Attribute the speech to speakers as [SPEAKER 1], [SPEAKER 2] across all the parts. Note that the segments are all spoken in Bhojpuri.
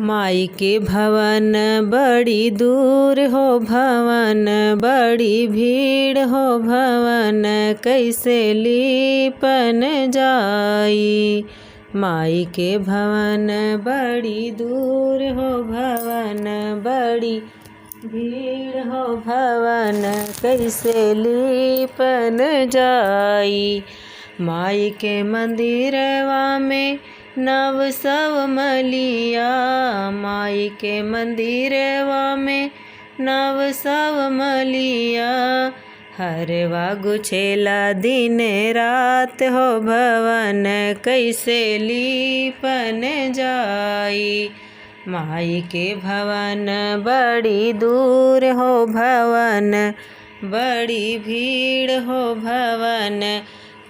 [SPEAKER 1] माई के भवन बड़ी दूर हो भवन, बड़ी भीड़ हो भवन, कैसे लीपन जाई। माई के भवन बड़ी दूर हो भवन, बड़ी भीड़ हो भवन, कैसे लीपन जाई। माई के मंदिरवा में नव सब मलिया, माई के मंदिरवा में नव सब मलिया। हरवा गुछेला दिन रात हो भवन, कैसे लीपन जाई। माई के भवन बड़ी दूर हो भवन, बड़ी भीड़ हो भवन,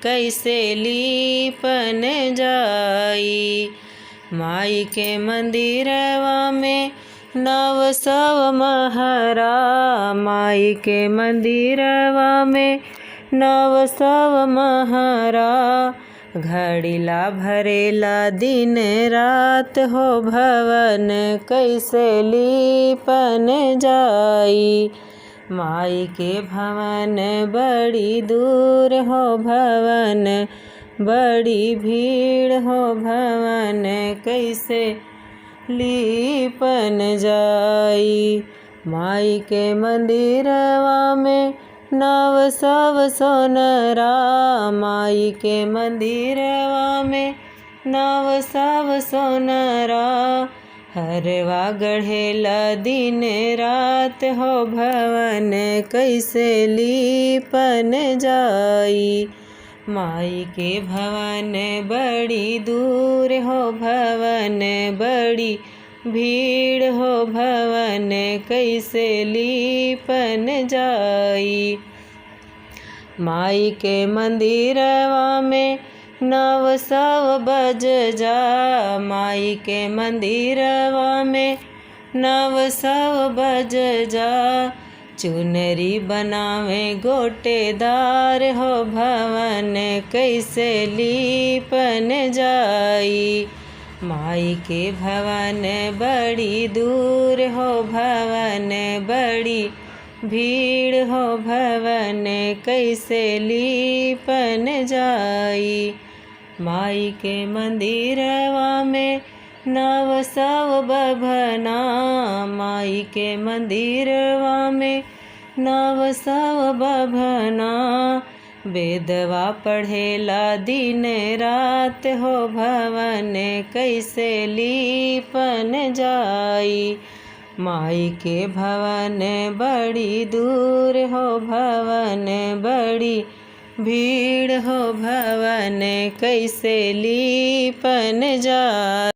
[SPEAKER 1] कैसे लीपन जाई। माई के मंदिरवा में नव सब महरा, माई के मंदिरवा में नव सब महरा। घड़ीला भरेला दिन रात हो भवन, कैसे लीपन जाई। माई के भवन बड़ी दूर हो भवन, बड़ी भीड़ हो भवन, कैसे लीपन जाई। माई के मंदिरवा में नव सब सोनरा, माई के मंदिरवा में नव सब सोनरा। हरवा गढ़ेला दिन रात हो भवन, कैसे लीपन जाई। माई के भवन बड़ी दूर हो भवन, बड़ी भीड़ हो भवन, कैसे लीपन जाई। माई के मंदिरवा में नव सब बज जा, माई के मंदिरवा में नव सब बज जा। चुनरी बनावे गोटेदार हो भवन, कैसे लीपन जाई। माई के भवन बड़ी दूर हो भवन, बड़ी भीड़ हो भवन, कैसे लीपन जाई। माई के मंदिरवा में नव सब बभना, माई के मंदिरवा में नव सब बभना। वेदवा पढ़ेला दिन रात हो भवन, कैसे लीपन जाई। माई के भवन बड़ी दूर हो भवन, बड़ी भीड़ हो भवन, कैसे लीपन जाई।